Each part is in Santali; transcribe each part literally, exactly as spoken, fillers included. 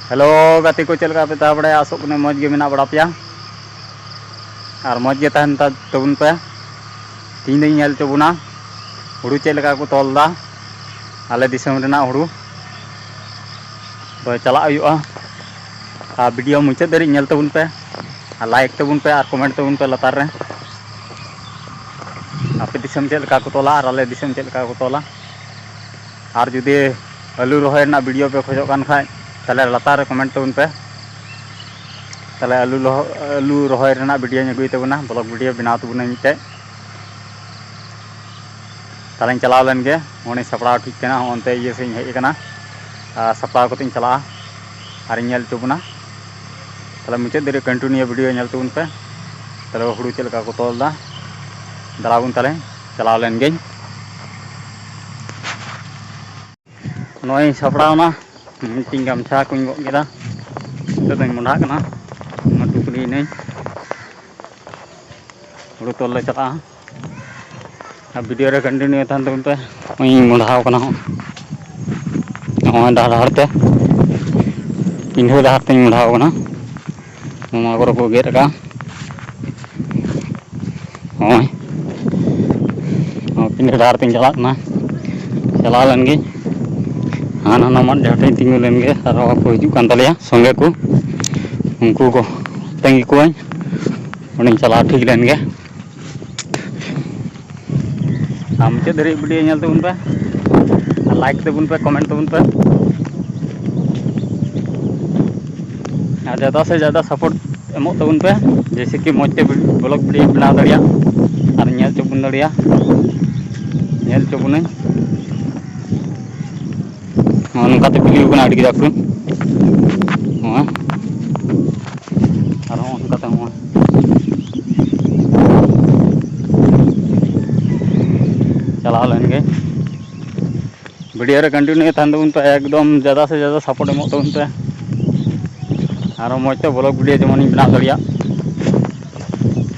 ᱦᱮᱞᱳ ᱜᱟᱛᱮ ᱠᱚ, ᱪᱮᱫ ᱞᱮᱠᱟ ᱯᱮ ᱛᱟᱦᱮᱸ ᱵᱟᱲᱟᱭᱟ? ᱟᱥᱚᱜ ᱠᱟᱹᱱᱟᱹᱧ ᱢᱚᱡᱽ ᱜᱮ ᱢᱮᱱᱟᱜ ᱵᱟᱲᱟ ᱯᱮᱭᱟ ᱟᱨ ᱢᱚᱡᱽ ᱜᱮ ᱛᱟᱦᱮᱱ ᱛᱟ-, ᱛᱟᱵᱚᱱ ᱯᱮ᱾ ᱛᱮᱦᱮᱧ ᱫᱚᱧ ᱧᱮᱞ ᱦᱚᱪᱚ ᱵᱚᱱᱟ ᱦᱩᱲᱩ ᱪᱮᱫ ᱞᱮᱠᱟ ᱠᱚ ᱛᱚᱞ ᱮᱫᱟ, ᱟᱞᱮ ᱫᱤᱥᱚᱢ ᱨᱮᱱᱟᱜ ᱦᱩᱲᱩ᱾ ᱛᱚ ᱪᱟᱞᱟᱜ ᱦᱩᱭᱩᱜᱼᱟ ᱟᱨ ᱵᱷᱤᱰᱤᱭᱳ ᱢᱩᱪᱟᱹᱫ ᱫᱷᱟᱹᱨᱤᱡ ᱧᱮᱞ ᱛᱟᱵᱚᱱ ᱯᱮ ᱟᱨ ᱞᱟᱭᱤᱠ ᱛᱟᱵᱚᱱ ᱯᱮ ᱟᱨ ᱠᱚᱢᱮᱱᱴ ᱛᱟᱵᱚᱱ ᱯᱮ ᱞᱟᱛᱟᱨ ᱨᱮ᱾ ᱟᱯᱮ ᱫᱤᱥᱚᱢ ᱪᱮᱫ ᱞᱮᱠᱟ ᱠᱚ ᱛᱚᱞᱟ ᱟᱨ ᱟᱞᱮ ᱫᱤᱥᱚᱢ ᱪᱮᱫ ᱞᱮᱠᱟ ᱠᱚ ᱛᱚᱞᱟ᱾ ᱟᱨ ᱡᱩᱫᱤ ᱟᱹᱞᱩ ᱨᱚᱦᱚᱭ ᱨᱮᱱᱟᱜ ᱵᱷᱤᱰᱤᱭᱳ ᱯᱮ ᱠᱷᱚᱡᱚᱜ ᱠᱟᱱ ᱠᱷᱟᱡ, ᱛᱟᱦᱚᱞᱮ ᱞᱟᱛᱟᱨ ᱨᱮ ᱠᱚᱢᱮᱱᱴ ᱛᱟᱵᱚᱱ ᱯᱮ᱾ ᱛᱟᱦᱚᱞᱮ ᱟᱹᱞᱩ ᱞᱚᱦᱚ-, ᱟᱹᱞᱩ ᱨᱚᱦᱚᱭ ᱨᱮᱱᱟᱜ ᱵᱷᱤᱰᱤᱭᱳᱧ ᱟᱹᱜᱩᱭ ᱛᱟᱵᱚᱱᱟ, ᱵᱞᱚᱜ ᱵᱷᱤᱰᱤᱭᱳ ᱵᱮᱱᱟᱣ ᱛᱟᱵᱚᱱᱟᱹᱧ ᱢᱤᱫᱴᱮᱡ᱾ ᱛᱟᱦᱚᱞᱮᱧ ᱪᱟᱞᱟᱣ ᱞᱮᱱ ᱜᱮ, ᱱᱚᱜᱼᱚᱭ ᱥᱟᱯᱲᱟᱣ ᱴᱷᱤᱠ ᱠᱟᱱᱟ, ᱦᱚᱸᱜᱼᱚ ᱱᱚᱱᱛᱮ ᱤᱭᱟᱹ ᱥᱮᱫ ᱤᱧ ᱦᱮᱡ ᱟᱠᱟᱱᱟ᱾ ᱟᱨ ᱥᱟᱯᱲᱟᱣ ᱠᱟᱛᱮ ᱤᱧ ᱪᱟᱞᱟᱜᱼᱟ ᱟᱨᱤᱧ ᱧᱮᱞ ᱦᱚᱪᱚ ᱵᱚᱱᱟ᱾ ᱛᱟᱦᱚᱞᱮ ᱢᱩᱪᱟᱹᱫ ᱫᱷᱟᱹᱨᱤᱡ ᱠᱚᱱᱴᱤᱱᱤᱭᱩ ᱵᱷᱤᱰᱤᱭᱳ ᱧᱮᱞ ᱛᱟᱵᱚᱱ ᱯᱮ᱾ ᱛᱟᱦᱚᱞᱮ ᱦᱩᱲᱩ ᱪᱮᱫ ᱞᱮᱠᱟ ᱠᱚ ᱛᱚᱞ ᱮᱫᱟ, ᱫᱟᱬᱟ ᱵᱚᱱ ᱛᱟᱦᱚᱞᱮ ᱪᱟᱞᱟᱣ ᱞᱮᱱ ᱜᱮᱧ᱾ ᱱᱚᱜᱼᱚᱭ ᱤᱧ ᱥᱟᱯᱲᱟᱣ ᱮᱱᱟ, ᱢᱤᱫᱴᱤᱱ ᱜᱟᱢᱪᱷᱟ ᱠᱚᱧ ᱜᱚᱜ ᱠᱮᱫᱟ, ᱱᱤᱛᱚᱜ ᱫᱚᱧ ᱢᱚᱸᱰᱷᱟᱜ ᱠᱟᱱᱟ, ᱢᱟᱹᱴᱩ ᱠᱩᱞᱤᱭᱮᱱᱟᱹᱧ᱾ ᱦᱩᱲᱩ ᱛᱚᱞ ᱞᱮ ᱪᱟᱞᱟᱜᱼᱟ ᱟᱨ ᱵᱷᱤᱰᱤᱭᱳ ᱨᱮ ᱠᱚᱱᱴᱤᱱᱤᱭᱩ ᱛᱟᱦᱮᱱ ᱛᱟᱵᱚᱱ ᱯᱮ᱾ ᱱᱚᱜᱼᱚᱭ ᱤᱧ ᱢᱚᱸᱰᱷᱟᱣ ᱠᱟᱱᱟ, ᱦᱚᱸ ᱱᱚᱜᱼᱚᱭ ᱰᱟᱦᱟᱨ ᱰᱟᱦᱟᱨ ᱛᱮ, ᱯᱤᱸᱰᱷᱟᱹ ᱰᱟᱦᱟᱨ ᱛᱮᱧ ᱢᱚᱸᱰᱷᱟᱣ ᱠᱟᱱᱟ᱾ ᱱᱚᱣᱟ ᱠᱚᱨᱮ ᱠᱚ ᱜᱮᱫ ᱟᱠᱟᱫᱼᱟ᱾ ᱱᱚᱜᱼᱚᱭ ᱱᱚᱣᱟ ᱯᱤᱸᱰᱷᱟᱹ ᱰᱟᱦᱟᱨ ᱛᱮᱧ ᱪᱟᱞᱟᱜ ᱠᱟᱱᱟ, ᱪᱟᱞᱟᱣ ᱞᱮᱱ ᱜᱤᱧ᱾ ᱦᱟᱱᱟ ᱱᱟᱣᱟ ᱢᱟᱫ ᱡᱟᱦᱟᱸ ᱴᱷᱮᱱ ᱛᱤᱸᱜᱩ ᱞᱮᱱ ᱜᱮ, ᱟᱨᱦᱚᱸ ᱠᱚ ᱦᱤᱡᱩᱜ ᱠᱟᱱ ᱛᱟᱞᱮᱭᱟ ᱥᱚᱸᱜᱮ ᱠᱚ, ᱩᱱᱠᱩ ᱠᱚ ᱛᱟᱺᱜᱤ ᱠᱚᱣᱟᱧ᱾ ᱚᱸᱰᱮᱧ ᱪᱟᱞᱟᱣ ᱴᱷᱤᱠ ᱞᱮᱱ ᱜᱮ᱾ ᱟᱨ ᱢᱩᱪᱟᱹᱫ ᱫᱷᱟᱹᱨᱤᱡ ᱵᱷᱤᱰᱤᱭᱳ ᱧᱮᱞ ᱛᱟᱵᱚᱱ ᱯᱮ, ᱟᱨ ᱞᱟᱭᱤᱠ ᱛᱟᱵᱚᱱ ᱯᱮ, ᱠᱚᱢᱮᱱᱴ ᱛᱟᱵᱚᱱ ᱯᱮ, ᱟᱨ ᱡᱟᱫᱟ ᱥᱮ ᱡᱟᱫᱟ ᱥᱟᱯᱳᱨᱴ ᱮᱢᱚᱜ ᱛᱟᱵᱚᱱ ᱯᱮ, ᱡᱮᱭᱥᱮ ᱠᱤ ᱢᱚᱡᱽ ᱛᱮ ᱵᱞᱚᱜ ᱵᱷᱤᱰᱤᱭᱳ ᱵᱮᱱᱟᱣ ᱫᱟᱲᱮᱭᱟᱜ ᱟᱨ ᱧᱮᱞ ᱦᱚᱪᱚ ᱵᱚᱱ ᱫᱟᱲᱮᱭᱟᱜ, ᱧᱮᱞ ᱦᱚᱪᱚ ᱵᱚᱱᱟᱹᱧ᱾ ᱱᱚᱜᱼᱚ ᱱᱚᱝᱠᱟᱛᱮ ᱵᱤᱞᱤ ᱠᱟᱱᱟ ᱟᱹᱰᱤ ᱠᱟᱡᱟᱠ ᱠᱚ᱾ ᱱᱚᱜᱼᱚᱭ ᱟᱨᱦᱚᱸ ᱚᱱᱠᱟᱛᱮ ᱱᱚᱜᱼᱚᱭ ᱪᱟᱞᱟᱣ ᱞᱮᱱ ᱜᱮ᱾ ᱵᱷᱤᱰᱤᱭᱳ ᱨᱮ ᱠᱚᱱᱴᱤᱱᱤᱭᱩ ᱛᱟᱦᱮᱱ ᱛᱟᱵᱚᱱ ᱯᱮ, ᱮᱠᱫᱚᱢ ᱡᱟᱫᱟ ᱥᱮ ᱡᱟᱫᱟ ᱥᱟᱯᱳᱨᱴ ᱮᱢᱚᱜ ᱛᱟᱵᱚᱱ ᱯᱮ᱾ ᱟᱨᱚ ᱢᱚᱡᱽ ᱛᱮ ᱵᱞᱚᱜ ᱵᱷᱤᱰᱤᱭᱳ ᱡᱮᱢᱚᱱᱤᱧ ᱵᱮᱱᱟᱣ ᱫᱟᱲᱮᱭᱟᱜ,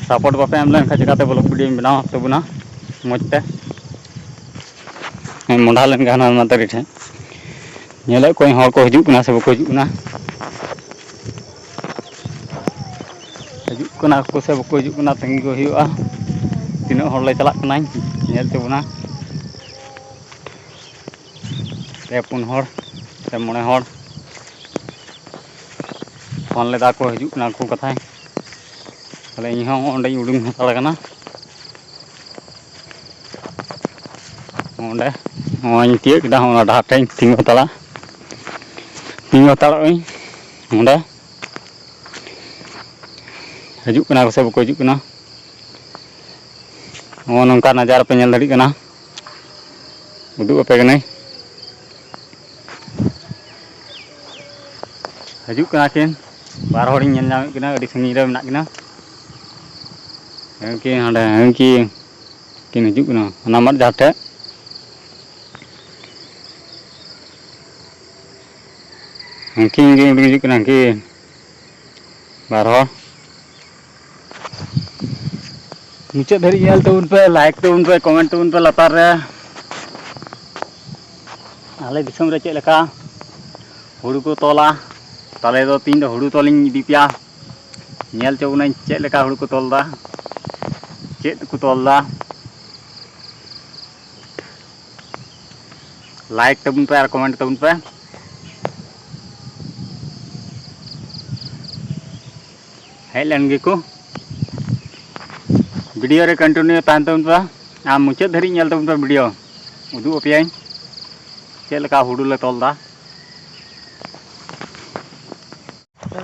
ᱥᱟᱯᱳᱨᱴ ᱵᱟᱯᱮ ᱮᱢ ᱞᱮᱱᱠᱷᱟᱱ ᱪᱤᱠᱟᱹᱛᱮ ᱵᱞᱚᱜ ᱵᱷᱤᱰᱤᱭᱳᱧ ᱵᱮᱱᱟᱣ ᱛᱟᱵᱚᱱᱟ ᱢᱚᱡᱽ ᱛᱮ? ᱢᱚᱸᱰᱷᱟ ᱞᱮᱱ ᱜᱮ ᱦᱟᱱᱟ ᱱᱚᱣᱟ ᱫᱟᱨᱮ ᱴᱷᱮᱱ᱾ ᱧᱮᱞᱮᱫ ᱠᱚᱣᱟᱧ ᱦᱚᱲ ᱠᱚ ᱦᱤᱡᱩᱜ ᱠᱟᱱᱟ ᱥᱮ ᱵᱟᱠᱚ ᱦᱤᱡᱩᱜ ᱠᱟᱱᱟ᱾ ᱠᱟᱱᱟ ᱠᱚ ᱥᱮ ᱵᱟᱠᱚ ᱦᱤᱡᱩᱜ ᱠᱟᱱᱟ, ᱛᱟᱺᱜᱤ ᱠᱚ ᱦᱩᱭᱩᱜᱼᱟ᱾ ᱛᱤᱱᱟᱹᱜ ᱦᱚᱲ ᱞᱮ ᱪᱟᱞᱟᱜ ᱠᱟᱱᱟ, ᱧᱮᱞ ᱦᱚᱪᱚ ᱵᱚᱱᱟ᱾ ᱯᱮ ᱯᱩᱱ ᱦᱚᱲ ᱥᱮ ᱢᱚᱬᱮ ᱦᱚᱲ ᱯᱷᱳᱱ ᱞᱮᱫᱟ ᱠᱚ, ᱦᱤᱡᱩᱜ ᱠᱟᱱᱟ ᱠᱚ ᱠᱟᱛᱷᱟᱭ᱾ ᱛᱟᱦᱞᱮ ᱤᱧ ᱦᱚᱸ ᱚᱸᱰᱮᱧ ᱩᱰᱩᱝ ᱦᱟᱛᱟᱲ ᱠᱟᱱᱟ᱾ ᱚᱸᱰᱮ ᱱᱚᱜᱼᱚᱭ ᱤᱧ ᱛᱤᱭᱳᱜ ᱠᱮᱫᱟ, ᱚᱱᱟ ᱰᱟᱦᱟᱨ ᱴᱷᱮᱡ ᱤᱧ ᱛᱤᱸᱜᱩ ᱦᱟᱛᱟᱲᱟ, ᱛᱤᱸᱜᱩ ᱦᱟᱛᱟᱲᱚᱜ ᱟᱹᱧ ᱚᱸᱰᱮ᱾ ᱦᱤᱡᱩᱜ ᱠᱟᱱᱟ ᱠᱚ ᱥᱮ ᱵᱟᱠᱚ ᱦᱤᱡᱩᱜ ᱠᱟᱱᱟ? ᱱᱚᱜᱼᱚ ᱱᱚᱝᱠᱟ ᱱᱟᱡᱟᱨ ᱯᱮ ᱧᱮᱞ ᱫᱟᱲᱮᱭᱟᱜ ᱠᱟᱱᱟ, ᱩᱫᱩᱜ ᱟᱯᱮ ᱠᱟᱹᱱᱟᱹᱧ᱾ ᱦᱤᱡᱩᱜ ᱠᱟᱱᱟ ᱠᱤᱱ, ᱵᱟᱨ ᱦᱚᱲᱤᱧ ᱧᱮᱞ ᱧᱟᱢᱮᱫ ᱠᱤᱱᱟ, ᱟᱹᱰᱤ ᱥᱟᱺᱜᱤᱧ ᱨᱮ ᱢᱮᱱᱟᱜ ᱠᱤᱱᱟ᱾ ᱦᱮᱸ ᱠᱤ ᱦᱟᱸᱰᱮ, ᱦᱮᱸ ᱠᱤ ᱠᱤᱱ ᱦᱤᱡᱩᱜ ᱠᱟᱱᱟ ᱚᱱᱟ ᱢᱟᱫ ᱡᱟᱦᱟᱸ ᱴᱷᱮᱡ᱾ ᱩᱱᱠᱤᱱ ᱜᱮ ᱩᱰᱩᱠ ᱦᱤᱡᱩᱜ ᱠᱟᱱᱟ, ᱩᱱᱠᱤᱱ ᱵᱟᱨ ᱦᱚᱲ᱾ ᱢᱩᱪᱟᱹᱫ ᱫᱷᱟᱹᱨᱤᱡ ᱧᱮᱞ ᱛᱟᱵᱚᱱ ᱯᱮ, ᱞᱟᱭᱤᱠ ᱛᱟᱵᱚᱱ ᱯᱮ, ᱠᱚᱢᱮᱱᱴ ᱛᱟᱵᱚᱱ ᱯᱮ ᱞᱟᱛᱟᱨ ᱨᱮ᱾ ᱟᱞᱮ ᱫᱤᱥᱚᱢ ᱨᱮ ᱪᱮᱫ ᱞᱮᱠᱟ ᱦᱩᱲᱩ ᱠᱚ ᱛᱚᱞᱟ, ᱛᱟᱦᱞᱮ ᱫᱚ ᱛᱤᱦᱤᱧ ᱫᱚ ᱦᱩᱲᱩ ᱛᱚᱞᱤᱧ ᱤᱫᱤ ᱯᱮᱭᱟ᱾ ᱧᱮᱞ ᱦᱚᱪᱚ ᱵᱚᱱᱟᱹᱧ ᱪᱮᱫ ᱞᱮᱠᱟ ᱦᱩᱲᱩ ᱠᱚ ᱛᱚᱞ ᱮᱫᱟ, ᱪᱮᱫ ᱠᱚ ᱛᱚᱞ ᱮᱫᱟ᱾ ᱞᱟᱭᱤᱠ ᱛᱟᱵᱚᱱ ᱯᱮ ᱟᱨ ᱠᱚᱢᱮᱱᱴ ᱛᱟᱵᱚᱱ ᱯᱮ᱾ ᱦᱮᱡ ᱞᱮᱱ ᱜᱮᱠᱚ᱾ ᱵᱷᱤᱰᱤᱭᱳ ᱨᱮ ᱠᱚᱱᱴᱤᱱᱤᱭᱩ ᱛᱟᱦᱮᱱ ᱛᱟᱵᱚᱱ ᱯᱮ ᱟᱨ ᱢᱩᱪᱟᱹᱫ ᱫᱷᱟᱹᱨᱤᱡ ᱧᱮᱞ ᱛᱟᱵᱚᱱ ᱯᱮ ᱵᱷᱤᱰᱤᱭᱳ᱾ ᱩᱫᱩᱜ ᱟᱯᱮᱭᱟᱹᱧ ᱪᱮᱫ ᱞᱮᱠᱟ ᱦᱩᱲᱩ ᱞᱮ ᱛᱚᱞ ᱮᱫᱟ᱾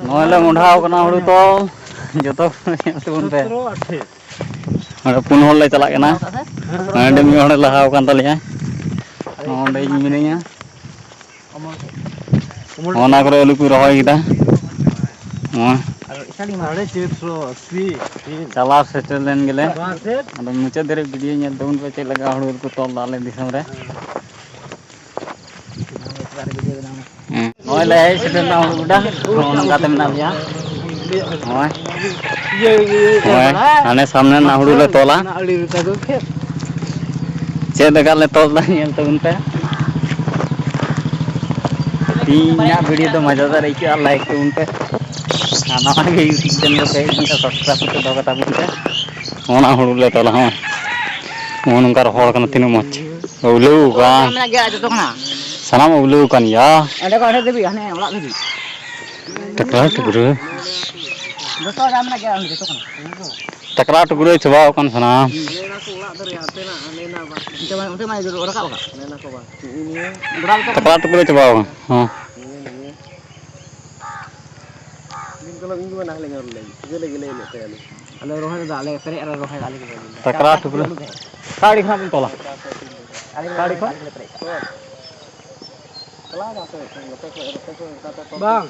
ᱱᱚᱜᱼᱚᱭ ᱞᱮ ᱢᱚᱸᱰᱷᱟᱣ ᱠᱟᱱᱟ ᱦᱩᱲᱩ ᱛᱚᱞ᱾ ᱡᱚᱛᱚ ᱧᱮᱞ ᱛᱟᱵᱚᱱ ᱯᱮ᱾ ᱚᱸᱰᱮ ᱯᱩᱱ ᱦᱚᱲ ᱞᱮ ᱪᱟᱞᱟᱜ ᱠᱟᱱᱟ᱾ ᱱᱚᱸᱰᱮ ᱢᱤᱫ ᱦᱚᱲᱮ ᱞᱟᱦᱟᱣ ᱟᱠᱟᱱ ᱛᱟᱞᱮᱭᱟ᱾ ᱱᱚᱸᱰᱮ ᱤᱧ ᱢᱤᱱᱟᱹᱧᱟ᱾ ᱚᱱᱟ ᱠᱚᱨᱮ ᱟᱹᱞᱩ ᱠᱚ ᱨᱚᱦᱚᱭ ᱠᱮᱫᱟ᱾ ᱱᱚᱣᱟ ᱥᱟᱲᱮ ᱪᱟᱨ ᱥᱚ ᱟᱥᱤ᱾ ᱪᱟᱞᱟᱣ ᱥᱮᱴᱮᱨ ᱞᱮᱱ ᱜᱮᱞᱮ᱾ ᱟᱫᱚ ᱢᱩᱪᱟᱹᱫ ᱫᱷᱟᱹᱨᱤᱡ ᱵᱷᱤᱰᱤᱭᱳ ᱧᱮᱞ ᱛᱟᱵᱚᱱ ᱯᱮ, ᱪᱮᱫ ᱞᱮᱠᱟ ᱦᱩᱲᱩ ᱠᱚ ᱛᱚᱞ ᱮᱫᱟ ᱟᱞᱮ ᱫᱤᱥᱚᱢ ᱨᱮ᱾ ᱦᱮᱸ, ᱱᱚᱜᱼᱚᱭ ᱞᱮ ᱦᱮᱡ ᱥᱮᱴᱮᱨ ᱮᱱᱟ ᱦᱩᱲᱩ ᱜᱚᱰᱟ᱾ ᱱᱚᱜᱼᱚ ᱱᱚᱝᱠᱟ ᱛᱮ ᱢᱮᱱᱟᱜ ᱞᱮᱭᱟ᱾ ᱱᱚᱜᱼᱚᱭ, ᱱᱚᱜᱼᱚᱭ ᱦᱟᱱᱮ ᱥᱟᱢᱱᱮ ᱨᱮᱱᱟᱜ ᱦᱩᱲᱩ ᱞᱮ ᱛᱚᱞᱟ᱾ ᱪᱮᱫ ᱞᱮᱠᱟ ᱞᱮ ᱛᱚᱞ ᱮᱫᱟ ᱧᱮᱞ ᱛᱟᱵᱚᱱ ᱯᱮ᱾ ᱛᱮᱦᱮᱧᱟᱜ ᱵᱷᱤᱰᱤᱭᱳ ᱫᱚ ᱢᱚᱡᱮᱫᱟᱨ ᱟᱹᱭᱠᱟᱹᱜᱼᱟ, ᱞᱟᱭᱤᱠ ᱛᱟᱵᱚᱱ ᱯᱮ᱾ ᱟᱨ ᱱᱟᱣᱟ ᱜᱮ YouTube channel ᱯᱮ ᱦᱮᱡ ᱞᱮᱱᱠᱷᱟᱱ subscribe ᱠᱟᱛᱮ ᱫᱚᱦᱚ ᱠᱟᱛᱟ ᱵᱚᱱ ᱯᱮ᱾ ᱚᱱᱟ ᱦᱩᱲᱩ ᱞᱮ ᱛᱚᱞᱟ ᱦᱚᱸ᱾ ᱱᱚᱜᱼᱚ ᱱᱚᱝᱠᱟ ᱨᱚᱦᱚᱲ ᱠᱟᱱᱟ, ᱛᱤᱱᱟᱹᱜ ᱢᱚᱡᱽ᱾ ᱩᱞᱟᱹᱣ ᱠᱟᱱ᱾ ᱢᱮᱱᱟᱜ ᱜᱮᱭᱟ ᱡᱚᱛᱚ ᱠᱟᱱᱟ᱾ ᱥᱟᱱᱟᱢ ᱩᱞᱟᱹᱣ ᱠᱟᱱ ᱜᱮᱭᱟ᱾ ᱚᱸᱰᱮ ᱠᱷᱚᱱ ᱚᱸᱰᱮ ᱫᱷᱟᱹᱵᱤᱡ, ᱦᱟᱱᱮ ᱚᱲᱟᱜ ᱫᱷᱟᱹᱵᱤᱡ᱾ ᱴᱟᱠᱨᱟ ᱴᱩᱠᱨᱟᱹ᱾ ᱡᱚᱛᱚ ᱡᱟ ᱢᱮᱱᱟᱜ ᱜᱮᱭᱟ, ᱚᱸᱰᱮ ᱡᱚᱛᱚ ᱠᱟᱱᱟ᱾ ᱴᱟᱠᱨᱟ ᱴᱩᱠᱨᱟᱹ ᱪᱟᱵᱟᱣ ᱟᱠᱟᱱ ᱥᱟᱱᱟᱢ᱾ ᱚᱱᱛᱮ ᱢᱟ, ᱚᱱᱛᱮ ᱢᱟ ᱨᱟᱠᱟᱵ ᱟᱠᱟᱫ᱾ ᱴᱟᱠᱨᱟ ᱴᱩᱠᱨᱟᱹ ᱪᱟᱵᱟᱣ ᱟᱠᱟᱱ᱾ ᱦᱚᱸ᱾ ᱫᱤᱱ ᱠᱟᱞᱚᱢ ᱤᱧ ᱜᱮ ᱱᱟᱦᱮᱞ ᱤᱧ ᱦᱚᱨ ᱞᱮᱫ, ᱴᱷᱤᱠᱟᱹ ᱞᱮ ᱜᱮᱞᱮ ᱮᱱᱮᱡ ᱛᱟᱭᱟ ᱱᱩᱭ᱾ ᱟᱞᱮ ᱨᱚᱦᱚᱭ ᱨᱮᱫᱚ ᱟᱞᱮ ᱯᱮᱨᱮᱡ ᱟᱞᱮ ᱨᱚᱦᱚᱭ ᱟᱞᱮ ᱜᱮᱞᱮ ᱤᱫᱤᱭᱟ᱾ ᱴᱟᱠᱨᱟ ᱴᱩᱠᱨᱟᱹ᱾ ᱚᱠᱟ ᱟᱹᱰᱤ ᱠᱷᱚᱱᱟᱜ ᱵᱚᱱ ᱛᱚᱞᱟ? ᱟᱞᱮ ᱚᱠᱟ ᱟᱹᱰᱤ ᱠᱷᱚᱱ? ᱟᱞᱮ ᱜᱮᱞᱮ ᱯᱮᱨᱮᱡ ᱠᱟᱜᱼᱟ᱾ ᱪᱟᱞᱟᱣ ᱮᱱᱟ ᱥᱮ ᱱᱚᱛᱮ ᱠᱷᱚᱡ, ᱱᱚᱛᱮ ᱠᱷᱚᱡ ᱚᱱᱠᱟ ᱛᱮ ᱛᱚᱞ ᱵᱟᱝ,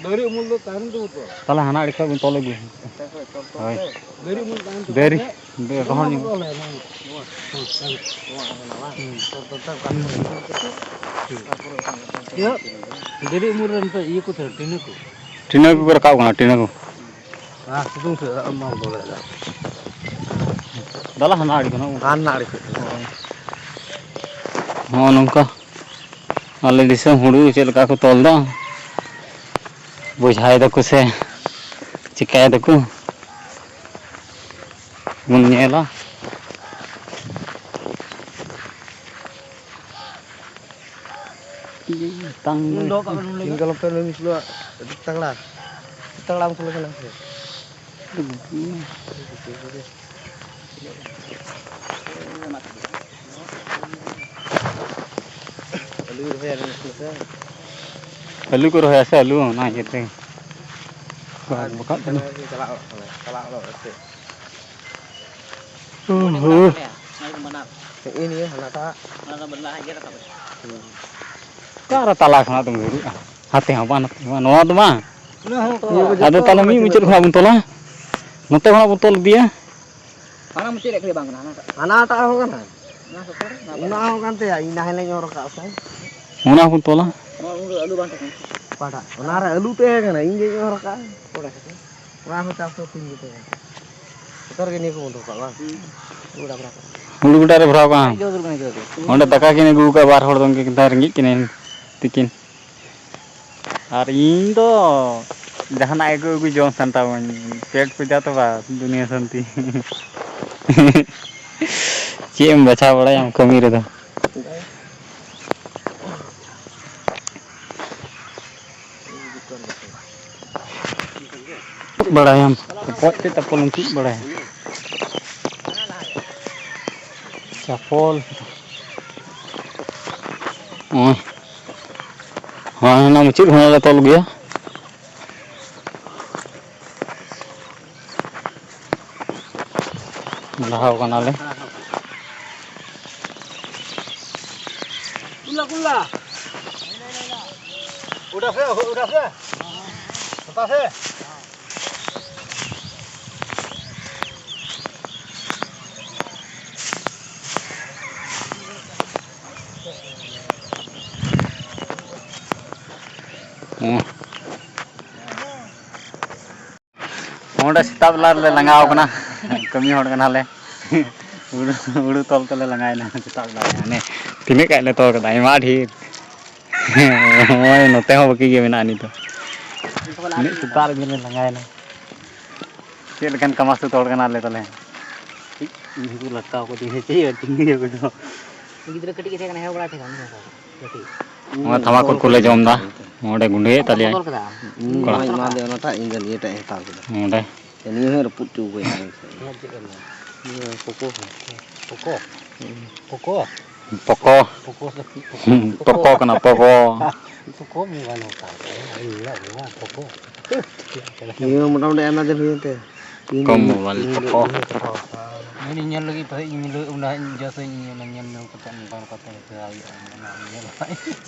ᱫᱟᱨᱮ ᱩᱢᱩᱞ ᱫᱚ ᱛᱟᱭᱱᱚᱢ ᱛᱮᱵᱚᱱ ᱛᱚᱞᱟ᱾ ᱛᱟᱦᱞᱮ ᱦᱟᱱᱟ ᱟᱹᱰᱤ ᱠᱷᱚᱡ ᱵᱚᱱ ᱛᱚᱞ ᱟᱹᱜᱩᱭᱟ᱾ ᱱᱚᱛᱮ ᱠᱷᱚᱡ ᱛᱚᱞ ᱛᱚᱞ ᱦᱳᱭ᱾ ᱛᱮ᱾ ᱫᱟᱨᱮ ᱩᱢᱩᱞ ᱛᱟᱭᱱᱚᱢ ᱛᱮ ᱫᱟᱨᱮ, ᱛᱚᱞ ᱛᱮ᱾ ᱫᱟᱨᱮ ᱨᱚᱦᱚᱲ ᱧᱚᱜ᱾ ᱱᱚᱣᱟ, ᱱᱚᱣᱟ, ᱱᱚᱣᱟ ᱠᱟᱱᱟ ᱵᱟᱝ? ᱦᱩᱸ᱾ ᱛᱚᱞ ᱛᱚᱞ ᱛᱮ ᱚᱠᱟ ᱠᱷᱚᱡ ᱛᱚᱞ ᱛᱮ᱾ ᱦᱩᱸ᱾ ᱛᱟᱨᱯᱚᱨᱮ ᱚᱱᱟ ᱤᱭᱟᱹ, ᱫᱟᱨᱮ ᱩᱢᱩᱞ ᱨᱮ ᱱᱤᱛᱚᱜ ᱤᱭᱟᱹ ᱠᱚ ᱛᱟᱦᱮᱸ, ᱴᱤᱱᱟᱹ ᱠᱚ᱾ ᱴᱤᱱᱟᱹ ᱠᱚᱠᱚ ᱨᱟᱠᱟᱵ ᱠᱟᱱᱟ, ᱴᱤᱱᱟᱹ ᱠᱚ᱾ ᱟᱨ ᱥᱤᱛᱩᱝ ᱥᱮ ᱫᱟᱜ ᱮᱢ ᱵᱚᱞᱚᱭᱮᱫᱟ᱾ ᱫᱟᱞᱟ ᱦᱟᱱᱟ ᱟᱹᱰᱤ ᱠᱟᱱᱟ᱾ ᱦᱟᱱᱟ ᱟᱹᱰᱤ ᱠᱷᱚᱡ᱾ ᱱᱚᱜᱼᱚ ᱱᱚᱝᱠᱟ ᱟᱞᱮ ᱫᱤᱥᱚᱢ ᱦᱩᱲᱩ ᱪᱮᱫ ᱞᱮᱠᱟ ᱠᱚ ᱛᱚᱞ ᱫᱟ, ᱵᱚᱡᱷᱟᱭ ᱫᱟᱠᱚ ᱥᱮ ᱪᱤᱠᱟᱹᱭ ᱫᱟᱠᱚ, ᱵᱚᱱ ᱧᱮᱞᱟ᱾ ᱛᱟᱝ ᱫᱚ᱾ ᱛᱤᱦᱤᱧ ᱠᱟᱞᱚᱢ ᱯᱮ ᱱᱩᱭ ᱢᱤᱥᱞᱩ ᱟᱹᱰᱤ ᱛᱟᱜᱲᱟ, ᱟᱹᱰᱤ ᱛᱟᱜᱲᱟ ᱢᱤᱥᱞᱩ ᱠᱟᱱᱟ ᱥᱮ᱾ ᱟᱹᱞᱩ ᱨᱚᱦᱚᱭᱟ ᱱᱩᱭ ᱢᱤᱥᱞᱩ ᱥᱮ᱾ ᱟᱹᱞᱩ ᱠᱚ ᱨᱚᱦᱚᱭᱟ ᱥᱮ ᱟᱹᱞᱩ, ᱚᱱᱟ ᱤᱭᱟᱹᱛᱮ᱾ ᱟᱨ ᱵᱟᱠᱷᱟᱡ ᱫᱚ ᱪᱟᱞᱟᱜ ᱚᱲᱟᱜ ᱠᱟᱱᱟ, ᱪᱟᱞᱟᱜ ᱚᱲᱟᱜ ᱥᱮ᱾ ᱦᱩᱸ, ᱦᱩᱸ᱾ ᱱᱮᱜᱼᱮ ᱱᱤᱭᱟᱹ ᱦᱟᱱᱟᱴᱟᱜ᱾ ᱚᱠᱟᱨᱮ ᱛᱟᱞᱟ ᱠᱷᱚᱱᱟᱜ ᱫᱚᱢ ᱧᱩᱨᱩᱜᱼᱟ? ᱦᱟᱛᱮ ᱦᱚᱸ ᱵᱟᱝ, ᱱᱟᱛᱮ ᱦᱚᱸ ᱵᱟᱝ᱾ ᱱᱚᱣᱟ ᱫᱚ ᱵᱟᱝ᱾ ᱟᱫᱚ ᱛᱟᱦᱞᱮ ᱢᱤᱫ ᱢᱩᱪᱟᱹᱫ ᱠᱷᱚᱱᱟᱜ ᱵᱚᱱ ᱛᱚᱞᱟ᱾ ᱱᱚᱛᱮ ᱠᱷᱚᱱᱟᱜ ᱵᱚᱱ ᱛᱚᱞ ᱤᱫᱤᱭᱟ᱾ ᱦᱟᱱᱟ ᱢᱩᱪᱟᱹᱫ ᱨᱮ ᱠᱷᱟᱹᱞᱤ ᱵᱟᱝ ᱠᱟᱱᱟ, ᱦᱟᱱᱟᱴᱟᱜ᱾ ᱦᱟᱱᱟᱴᱟᱜ ᱦᱚᱸ ᱠᱟᱱᱟ᱾ ᱚᱱᱟ ᱥᱩᱨ ᱨᱮ, ᱚᱱᱟ ᱚᱱᱟ ᱯᱟᱨᱮ᱾ ᱦᱚᱸ ᱠᱟᱱ ᱛᱟᱭᱟ, ᱤᱧ ᱱᱟᱦᱮᱞ ᱤᱧ ᱚᱨ ᱟᱠᱟᱫ ᱥᱮ᱾ ᱚᱱᱟ ᱦᱚᱸᱵᱚᱱ ᱛᱚᱞᱟ᱾ ᱱᱚᱣᱟ ᱩᱱ ᱨᱮ ᱟᱹᱞᱩ ᱵᱟᱝ ᱛᱟᱦᱮᱸ ᱠᱟᱱᱟ᱾ ᱚᱠᱟᱴᱟᱜ? ᱚᱱᱟ ᱨᱮ ᱟᱹᱞᱩ ᱛᱟᱦᱮᱸ ᱠᱟᱱᱟ, ᱤᱧ ᱜᱮᱧ ᱚᱨ ᱟᱠᱟᱫᱼᱟ᱾ ᱚᱱᱟ ᱦᱚᱸ ᱪᱟᱥ ᱫᱚ ᱛᱤᱱ ᱜᱮ ᱛᱟᱦᱮᱸ ᱠᱟᱱᱟ᱾ ᱡᱚᱛᱚ ᱨᱮᱜᱮ ᱱᱤᱭᱟᱹ ᱠᱚᱵᱚᱱ ᱫᱚᱦᱚ ᱠᱟᱜᱼᱟ, ᱵᱟᱝ? ᱦᱩᱸ᱾ ᱦᱩᱲᱩ ᱜᱚᱰᱟ ᱨᱮ ᱵᱷᱚᱨᱟᱣ ᱠᱟᱜᱼᱟ᱾ ᱟᱡ ᱜᱮ ᱦᱩᱫᱩᱨ ᱠᱟᱱᱟᱭ ᱱᱤᱛᱚᱜ ᱫᱚ᱾ ᱚᱸᱰᱮ ᱫᱟᱠᱟ ᱠᱤᱱ ᱟᱹᱜᱩ ᱟᱠᱟᱫᱼᱟ, ᱵᱟᱨ ᱦᱚᱲ ᱫᱚ ᱩᱱᱠᱤᱱ ᱠᱤᱱ ᱛᱟᱦᱮᱸ ᱨᱮᱸᱜᱮᱡ ᱠᱤᱱᱟᱹ ᱛᱤᱠᱤᱱ᱾ ᱟᱨ ᱤᱧ ᱫᱚ ᱡᱟᱦᱟᱱᱟᱜ ᱜᱮᱠᱚ ᱟᱹᱜᱩ ᱡᱚᱢ ᱥᱟᱱᱛᱟᱲ ᱢᱟ, ᱯᱮᱴ ᱯᱩᱡᱟ ᱛᱚ ᱵᱟ, ᱫᱩᱱᱤᱭᱟᱹ ᱥᱟᱱᱛᱤ᱾ ᱪᱮᱫ ᱮᱢ ᱵᱟᱪᱷᱟᱣ ᱵᱟᱲᱟᱭᱟᱢ ᱠᱟᱹᱢᱤ ᱨᱮᱫᱚ? ᱵᱟᱲᱟᱭᱟᱢ, ᱚᱠᱚᱭ ᱛᱮ ᱛᱟᱯᱚᱞ ᱮᱢ ᱪᱮᱫ ᱵᱟᱲᱟᱭᱟ? ᱪᱟᱯᱚᱞ᱾ ᱦᱳᱭ᱾ ᱦᱳᱭ, ᱚᱱᱟ ᱢᱩᱪᱟᱹᱫ ᱠᱷᱚᱱᱟᱜ ᱞᱮ ᱛᱚᱞ ᱟᱹᱜᱩᱭᱟ᱾ ᱞᱟᱦᱟᱣ ᱠᱟᱱᱟᱞᱮ᱾ ᱠᱩᱞᱟ, ᱠᱩᱞᱟ᱾ ᱩᱰᱟ ᱥᱮ, ᱩᱰᱟ ᱥᱮ᱾ ᱦᱟᱛᱟ ᱥᱮ᱾ ᱦᱩᱸ᱾ ᱱᱚᱸᱰᱮ ᱥᱮᱛᱟᱜ ᱵᱮᱞᱟ ᱨᱮᱞᱮ ᱞᱟᱸᱜᱟᱣ ᱠᱟᱱᱟ, ᱠᱟᱹᱢᱤ ᱦᱚᱲ ᱠᱟᱱᱟᱞᱮ᱾ ᱦᱩᱲᱩ, ᱦᱩᱲᱩ ᱛᱚᱞ ᱛᱮᱞᱮ ᱞᱟᱸᱜᱟᱭᱮᱱᱟ ᱥᱮᱛᱟᱜ ᱵᱮᱞᱟ ᱨᱮ᱾ ᱦᱟᱱᱮ ᱛᱤᱱᱟᱹᱜ ᱜᱟᱱ ᱞᱮ ᱛᱚᱞ ᱠᱟᱫᱟ, ᱟᱭᱢᱟ ᱰᱷᱮᱨ᱾ ᱱᱚᱜᱼᱚᱭ ᱱᱚᱛᱮ ᱦᱚᱸ ᱵᱟᱹᱠᱤ ᱜᱮ ᱢᱮᱱᱟᱜᱼᱟ ᱱᱤᱛ ᱫᱚ᱾ ᱩᱱᱟᱹᱜ ᱥᱮᱛᱟᱜ ᱨᱮᱜᱮ ᱞᱮ ᱞᱟᱸᱜᱟᱭᱮᱱᱟ᱾ ᱪᱮᱫ ᱞᱮᱠᱟᱱ ᱠᱟᱢᱟᱥᱩᱛ ᱦᱚᱲ ᱠᱟᱱᱟᱞᱮ ᱛᱟᱞᱮ᱾ ᱪᱮᱫ ᱩᱱᱠᱩ ᱞᱟᱴᱠᱟᱣ ᱠᱚ ᱫᱤᱱ ᱪᱮᱫ ᱟᱹᱛᱤᱧ ᱜᱮᱭᱟ ᱠᱚ᱾ ᱜᱤᱫᱽᱨᱟᱹ ᱠᱟᱹᱴᱤᱡ ᱜᱮ ᱛᱟᱦᱮᱸ ᱠᱟᱱᱟ, ᱦᱮᱣ ᱵᱟᱲᱟ ᱛᱟᱦᱮᱸ ᱠᱟᱱᱟ ᱩᱱᱤ ᱦᱚᱸ᱾ ᱠᱟᱹᱴᱤᱡ᱾ ᱱᱚᱣᱟ ᱛᱷᱟᱢᱟᱠᱩᱨ ᱠᱚᱞᱮ ᱡᱚᱢ ᱮᱫᱟ᱾ ᱱᱚᱰᱮ ᱜᱩᱸᱰᱟᱹᱭᱮᱫ ᱛᱟᱞᱮᱭᱟᱭ᱾ ᱵᱚᱫᱚᱞ ᱠᱟᱫᱟ᱾ ᱩᱱᱤ ᱠᱚᱲᱟ᱾ ᱦᱚᱸᱭ ᱮᱢᱟᱫᱮ ᱚᱱᱟᱴᱟᱜ, ᱤᱧ ᱫᱚ ᱱᱤᱭᱟᱹᱴᱟᱜ ᱤᱧ ᱦᱟᱛᱟᱣ ᱠᱮᱫᱟ᱾ ᱱᱚᱰᱮ᱾ ᱱᱤᱭᱟᱹ ᱦᱚᱸᱭ ᱨᱟᱹᱯᱩᱫ ᱦᱚᱪᱚ ᱠᱟᱹᱧ ᱠᱟᱱᱟ᱾ ᱱᱤᱭᱟᱹ ᱯᱳᱠᱳ᱾ ᱯᱳᱠᱳ? ᱯᱳᱠᱳ᱾ ᱯᱳᱠᱳ ᱥᱮ ᱯᱳᱠᱳ? ᱦᱩᱸ, ᱯᱳᱠᱳ ᱠᱟᱱᱟ, ᱯᱳᱠᱳ᱾ ᱯᱳᱠᱳ ᱢᱳᱵᱟᱭᱤᱞ ᱦᱚᱸ ᱛᱟᱦᱮᱸ ᱠᱟᱱᱟ, ᱤᱧ ᱧᱮᱞ ᱠᱮᱫᱟ, ᱯᱳᱠᱳ᱾ ᱱᱤᱭᱟᱹ ᱢᱚᱴᱟᱢᱩᱴᱤ ᱟᱭᱢᱟ ᱫᱤᱱ ᱦᱩᱭᱮᱱ ᱛᱟᱭᱟ᱾ ᱛᱤᱱ ᱠᱚᱢ ᱫᱤᱱ, ᱢᱳᱵᱟᱭᱤᱞ ᱛᱤᱱ ᱫᱤᱱ, ᱯᱳᱠᱳ᱾ ᱛᱤᱱ ᱫᱤᱱ ᱯᱳᱠᱳ᱾ ᱩᱱᱤ ᱧᱮᱞ ᱞᱟᱹᱜᱤᱫ ᱯᱟᱥᱮᱡ ᱤᱧ ᱢᱤᱞᱟᱹᱣ, ᱚᱱᱟ ᱤᱧ ᱡᱟᱹᱥᱛᱤᱧ ᱧᱮᱞ, ᱧᱮᱞ, ᱧᱮᱞ ᱠᱟᱛᱮ ᱱᱚᱝᱠᱟ ᱱᱚᱝᱠᱟ ᱛᱮ ᱦᱮᱸᱥᱮ ᱦᱩᱭᱩᱜᱼᱟ, ᱚᱱᱟ ᱤᱧ ᱧᱮᱞ᱾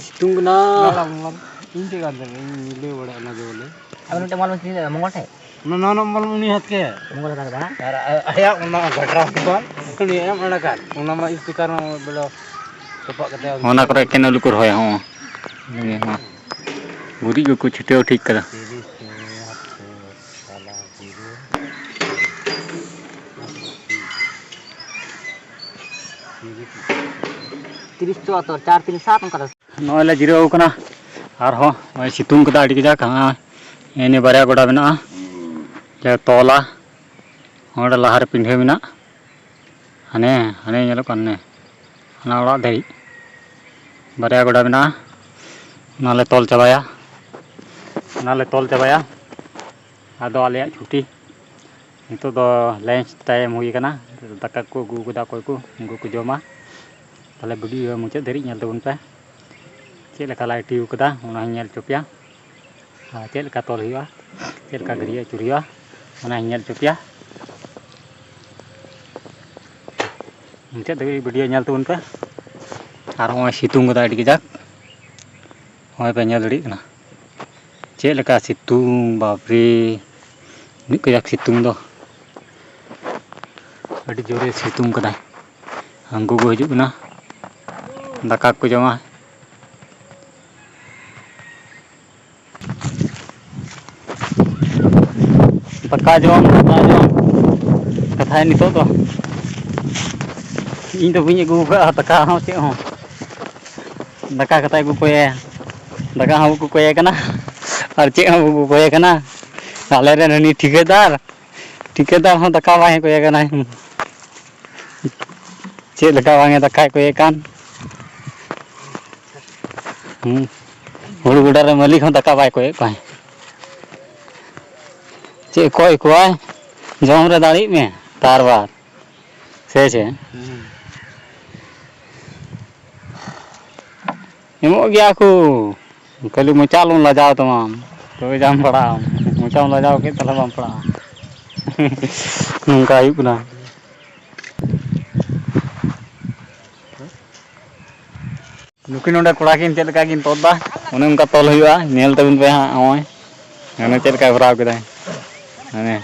ᱥᱤᱛᱩᱝ ᱠᱟᱱᱟ᱾ ᱞᱟᱲᱟ ᱢᱟᱞᱟ᱾ ᱤᱧ ᱪᱮᱫ ᱠᱟᱱ ᱛᱟᱦᱮᱸᱱᱟ, ᱤᱧ ᱢᱤᱞᱟᱹᱣ ᱵᱟᱲᱟᱭᱟ ᱚᱱᱟ ᱜᱮ ᱵᱚᱞᱮ᱾ ᱟᱵᱮᱱ ᱢᱤᱫᱴᱮᱱ ᱢᱟᱞ ᱵᱮᱱ ᱠᱤᱨᱤᱧ ᱞᱮᱫᱟ, ᱢᱚᱝᱜᱚᱞ ᱴᱷᱮᱡ? ᱚᱱᱟ ᱱᱟᱣᱟ ᱱᱟᱜ ᱢᱟᱞ ᱩᱱᱤ ᱦᱟᱛ ᱠᱮ᱾ ᱢᱚᱝᱜᱚᱞ ᱦᱟᱛ ᱠᱮᱫᱟ, ᱵᱟᱝ? ᱟᱨ ᱟ-, ᱟᱭᱟᱜ ᱚᱱᱟ ᱜᱷᱟᱴᱨᱟ ᱵᱟᱝ, ᱩᱱᱤ ᱮᱢ ᱚᱲᱟᱜᱟ᱾ ᱚᱱᱟ ᱢᱟ ᱥᱯᱤᱠᱟᱨ ᱦᱚᱸ ᱵᱚᱞᱮ ᱛᱚᱯᱟᱜ ᱠᱟᱛᱮ ᱚᱱᱟ ᱠᱚᱨᱮ ᱮᱠᱮᱱ ᱟᱹᱞᱩ ᱠᱚ ᱨᱚᱦᱚᱭᱟ, ᱦᱚᱸ᱾ ᱦᱚᱸ᱾ ᱜᱩᱨᱤᱡ ᱠᱚᱠᱚ ᱪᱷᱤᱴᱟᱹᱣ ᱴᱷᱤᱠ ᱠᱟᱫᱟ᱾ ᱛᱤᱨᱤᱥ ᱴᱟᱠᱟ ᱦᱟᱛ ᱠᱮ᱾ ᱛᱤᱨᱤᱥ ᱪᱩᱣᱟᱛᱛᱳᱨ, ᱪᱟᱨ ᱛᱤᱱ ᱥᱟᱛ ᱚᱱᱠᱟ ᱫᱚ᱾ ᱱᱚᱜᱼᱚᱭ ᱞᱮ ᱡᱤᱨᱟᱹᱣ ᱠᱟᱱᱟ, ᱟᱨᱦᱚᱸ ᱱᱚᱜᱼᱚᱭ ᱥᱤᱛᱩᱝ ᱠᱮᱫᱟ ᱟᱹᱰᱤ ᱠᱟᱡᱟᱠ᱾ ᱦᱮᱸ, ᱱᱤᱭᱟᱹ ᱵᱟᱨᱭᱟ ᱜᱚᱰᱟ ᱢᱮᱱᱟᱜᱼᱟ, ᱞᱮ ᱛᱚᱞᱟ᱾ ᱚᱸᱰᱮ ᱞᱟᱦᱟᱨᱮ ᱯᱤᱸᱰᱷᱟᱹ ᱢᱮᱱᱟᱜ, ᱦᱟᱱᱮ, ᱦᱟᱱᱮ ᱧᱮᱞᱚᱜ ᱠᱟᱱ ᱦᱟᱱᱮ, ᱦᱟᱱᱟ ᱚᱲᱟᱜ ᱫᱷᱟᱹᱨᱤᱡ ᱵᱟᱨᱭᱟ ᱜᱚᱰᱟ ᱢᱮᱱᱟᱜᱼᱟ᱾ ᱚᱱᱟᱞᱮ ᱛᱚᱞ ᱪᱟᱵᱟᱭᱟ, ᱚᱱᱟᱞᱮ ᱛᱚᱞ ᱪᱟᱵᱟᱭᱟ᱾ ᱟᱫᱚ ᱟᱞᱮᱭᱟᱜ ᱪᱷᱩᱴᱤ, ᱱᱤᱛᱚᱜ ᱫᱚ ᱞᱟᱧᱪ ᱴᱟᱭᱤᱢ ᱦᱩᱭ ᱟᱠᱟᱱᱟ᱾ ᱫᱟᱠᱟ ᱠᱚ ᱟᱹᱜᱩ ᱟᱠᱟᱫᱟ ᱚᱠᱚᱭ ᱠᱚ, ᱩᱱᱠᱩ ᱠᱚ ᱡᱚᱢᱟ᱾ ᱛᱟᱦᱞᱮ ᱵᱷᱤᱰᱤᱭᱳ ᱢᱩᱪᱟᱹᱫ ᱫᱷᱟᱹᱨᱤᱡ ᱧᱮᱞ ᱛᱟᱵᱚᱱ ᱯᱮ, ᱪᱮᱫ ᱞᱮᱠᱟ ᱞᱮ ᱟᱹᱴᱤ ᱟᱠᱟᱫᱟ ᱚᱱᱟ ᱦᱚᱸᱧ ᱧᱮᱞ ᱦᱚᱪᱚ ᱯᱮᱭᱟ᱾ ᱟᱨ ᱪᱮᱫ ᱞᱮᱠᱟ ᱛᱚᱞ ᱦᱩᱭᱩᱜᱼᱟ, ᱪᱮᱫ ᱞᱮᱠᱟ ᱜᱟᱹᱨᱭᱟᱹ ᱟᱹᱪᱩᱨ ᱦᱩᱭᱩᱜᱼᱟ, ᱚᱱᱟᱧ ᱧᱮᱞ ᱦᱚᱪᱚ ᱯᱮᱭᱟ᱾ ᱢᱩᱪᱟᱹᱫ ᱫᱷᱟᱹᱵᱤᱡ ᱵᱷᱤᱰᱤᱭᱳ ᱧᱮᱞ ᱛᱟᱵᱚᱱ ᱯᱮ᱾ ᱟᱨ ᱱᱚᱜᱼᱚᱭ ᱥᱤᱛᱩᱝ ᱠᱟᱫᱟ ᱟᱹᱰᱤ ᱠᱟᱡᱟᱠ, ᱱᱚᱜᱼᱚᱭ ᱯᱮ ᱧᱮᱞ ᱫᱟᱲᱮᱭᱟᱜ ᱠᱟᱱᱟ ᱪᱮᱫ ᱞᱮᱠᱟ ᱥᱤᱛᱩᱝ, ᱵᱟᱯᱨᱮ, ᱩᱱᱟᱹᱜ ᱠᱟᱡᱟᱠ ᱥᱤᱛᱩᱝ ᱫᱚ᱾ ᱟᱹᱰᱤ ᱡᱳᱨᱮ ᱥᱤᱛᱩᱝ ᱠᱟᱫᱟᱭ᱾ ᱩᱱᱠᱩ ᱠᱚ ᱦᱤᱡᱩᱜ ᱠᱟᱱᱟ, ᱫᱟᱠᱟ ᱠᱚ ᱡᱚᱢᱟ᱾ ᱫᱟᱠᱟ ᱡᱚᱢ, ᱫᱟᱠᱟ ᱡᱚᱢ ᱠᱟᱛᱷᱟᱭ ᱱᱤᱛᱚᱜ ᱫᱚ᱾ ᱤᱧ ᱫᱚ ᱵᱟᱹᱧ ᱟᱹᱜᱩ ᱟᱠᱟᱫᱼᱟ ᱫᱟᱠᱟ ᱦᱚᱸ ᱪᱮᱫ ᱦᱚᱸ᱾ ᱫᱟᱠᱟ ᱠᱟᱛᱷᱟᱭ ᱟᱹᱜᱩ ᱠᱚᱭᱮ, ᱫᱟᱠᱟ ᱦᱚᱸ ᱵᱟᱠᱚ ᱠᱚᱭᱮ ᱠᱟᱱᱟ ᱟᱨ ᱪᱮᱫ ᱦᱚᱸ ᱵᱟᱠᱚ ᱠᱚᱭᱮ ᱠᱟᱱᱟ᱾ ᱟᱞᱮ ᱨᱮᱱ ᱩᱱᱤ ᱴᱷᱤᱠᱟᱹᱫᱟᱨ, ᱴᱷᱤᱠᱟᱹᱫᱟᱨ ᱦᱚᱸ ᱫᱟᱠᱟ ᱵᱟᱭ ᱠᱚᱭᱮ ᱠᱟᱱᱟᱭ᱾ ᱪᱮᱫ ᱞᱮᱠᱟ ᱵᱟᱝ ᱮ ᱫᱟᱠᱟᱭ ᱠᱚᱭᱮ ᱠᱟᱱ᱾ ᱦᱩᱸ᱾ ᱦᱩᱲᱩ ᱜᱚᱰᱟ ᱨᱮ ᱢᱟᱹᱞᱤᱠ ᱦᱚᱸ ᱫᱟᱠᱟ ᱵᱟᱭ ᱠᱚᱭᱮᱫ ᱠᱚᱣᱟᱭ᱾ ᱪᱮᱫ ᱠᱚᱭ ᱠᱚᱣᱟᱭ? ᱡᱚᱢ ᱨᱮ ᱫᱟᱲᱮᱜ ᱢᱮ ᱛᱟᱨᱵᱟᱨ᱾ ᱥᱮ ᱪᱮᱫ? ᱦᱩᱸ᱾ ᱮᱢᱚᱜ ᱜᱮᱭᱟ ᱠᱚ, ᱠᱷᱟᱹᱞᱤ ᱢᱚᱪᱟ ᱟᱞᱚᱢ ᱞᱟᱡᱟᱣ ᱛᱟᱢᱟ, ᱛᱚᱵᱮ ᱡᱟᱢ ᱯᱟᱲᱟᱜᱼᱟ᱾ ᱢᱚᱪᱟᱢ ᱞᱟᱡᱟᱣ ᱠᱮᱫ, ᱛᱟᱦᱞᱮ ᱵᱟᱢ ᱯᱟᱲᱟᱜᱼᱟ᱾ ᱱᱚᱝᱠᱟ ᱦᱩᱭᱩᱜ ᱠᱟᱱᱟ᱾ ᱱᱩᱠᱤᱱ ᱱᱚᱰᱮ ᱠᱚᱲᱟ ᱠᱤᱱ ᱪᱮᱫ ᱞᱮᱠᱟ ᱠᱤᱱ ᱛᱚᱞ ᱫᱟ, ᱚᱱᱮ ᱚᱱᱠᱟ ᱛᱚᱞ ᱦᱩᱭᱩᱜᱼᱟ᱾ ᱧᱮᱞ ᱛᱟᱵᱚᱱ ᱯᱮ ᱦᱟᱸᱜ, ᱱᱚᱜᱼᱚᱭ ᱦᱟᱱᱮ ᱪᱮᱫ ᱞᱮᱠᱟᱭ ᱵᱷᱚᱨᱟᱣ ᱠᱮᱫᱟᱭ, ᱦᱟᱱᱮ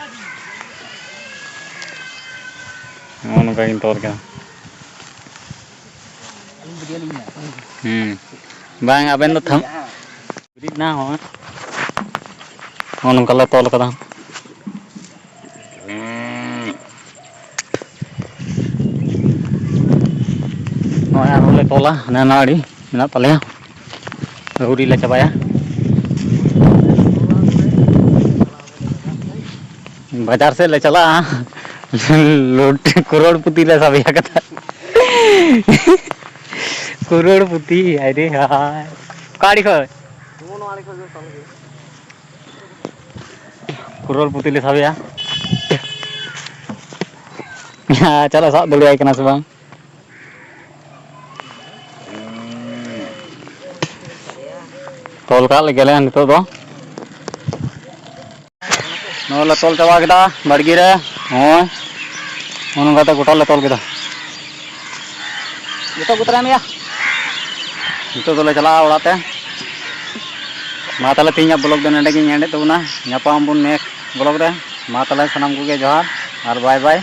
ᱱᱚᱜᱼᱚ ᱱᱚᱝᱠᱟ ᱠᱤᱱ ᱛᱚᱞ ᱠᱮᱫᱟ᱾ ᱦᱩᱸ, ᱵᱟᱝ, ᱟᱵᱮᱱ ᱫᱚ ᱛᱷᱟᱢ-, ᱵᱤᱨᱤᱫ ᱱᱟ, ᱦᱚᱸ᱾ ᱦᱚᱸ, ᱱᱚᱝᱠᱟ ᱞᱮ ᱛᱚᱞ ᱠᱟᱫᱟ᱾ ᱱᱚᱜᱼᱚᱭ ᱟᱨᱦᱚᱸ ᱞᱮ ᱛᱚᱞᱟ, ᱦᱟᱱᱮ ᱚᱱᱟ ᱟᱹᱰᱤ ᱢᱮᱱᱟᱜ ᱛᱟᱞᱮᱭᱟ, ᱟᱹᱣᱨᱤ ᱞᱮ ᱪᱟᱵᱟᱭᱟ᱾ ᱵᱟᱡᱟᱨ ᱥᱮᱫ ᱞᱮ ᱪᱟᱞᱟᱜᱼᱟ᱾ ᱞᱳᱰ ᱠᱨᱳᱲ ᱯᱩᱛᱤ ᱞᱮ ᱥᱟᱵᱮᱭᱟ ᱠᱟᱛᱷᱟ᱾ ᱠᱨᱳᱲ ᱯᱩᱛᱤ, ᱦᱟᱭ ᱨᱮ ᱦᱟᱭ᱾ ᱚᱠᱟ ᱟᱲᱮ ᱠᱷᱚᱡ? ᱠᱨᱳᱲ ᱯᱩᱛᱤ ᱞᱮ ᱥᱟᱵᱮᱭᱟ᱾ ᱦᱮᱸ, ᱪᱟᱞᱟᱜ ᱥᱟᱵ ᱫᱟᱲᱮᱭᱟᱭ ᱠᱟᱱᱟ ᱥᱮ ᱵᱟᱝ? ᱛᱚᱞ ᱠᱟᱜ ᱞᱮᱜᱮ ᱞᱮ ᱱᱤᱛᱚᱜ ᱫᱚ᱾ ᱱᱚᱣᱟ ᱞᱮ ᱛᱚᱞ ᱪᱟᱵᱟ ᱠᱮᱫᱟ ᱵᱟᱲᱜᱮ ᱨᱮ᱾ ᱱᱚᱜᱼᱚᱭ ᱱᱚᱜᱼᱚ ᱱᱚᱝᱠᱟ ᱛᱮ ᱜᱚᱴᱟ ᱞᱮ ᱛᱚᱞ ᱠᱮᱫᱟ᱾ ᱡᱚᱛᱚ ᱜᱚᱛᱨᱟᱭ ᱢᱮᱭᱟ᱾ ᱱᱤᱛᱚᱜ ᱫᱚᱞᱮ ᱪᱟᱞᱟᱜᱼᱟ ᱚᱲᱟᱜ ᱛᱮ᱾ ᱢᱟ ᱛᱟᱦᱞᱮ ᱛᱮᱦᱮᱧᱟᱜ ᱵᱞᱚᱜ ᱫᱚ ᱱᱚᱸᱰᱮ ᱜᱤᱧ ᱮᱱᱰᱮᱫ ᱛᱟᱵᱚᱱᱟ᱾ ᱧᱟᱯᱟᱢ ᱟᱵᱚᱱ ᱱᱮᱠᱥᱴ ᱵᱞᱚᱜ ᱨᱮ᱾ ᱢᱟ ᱛᱟᱦᱞᱮ ᱥᱟᱱᱟᱢ ᱠᱚᱜᱮ ᱡᱚᱦᱟᱨ ᱟᱨ ᱵᱟᱭ ᱵᱟᱭ᱾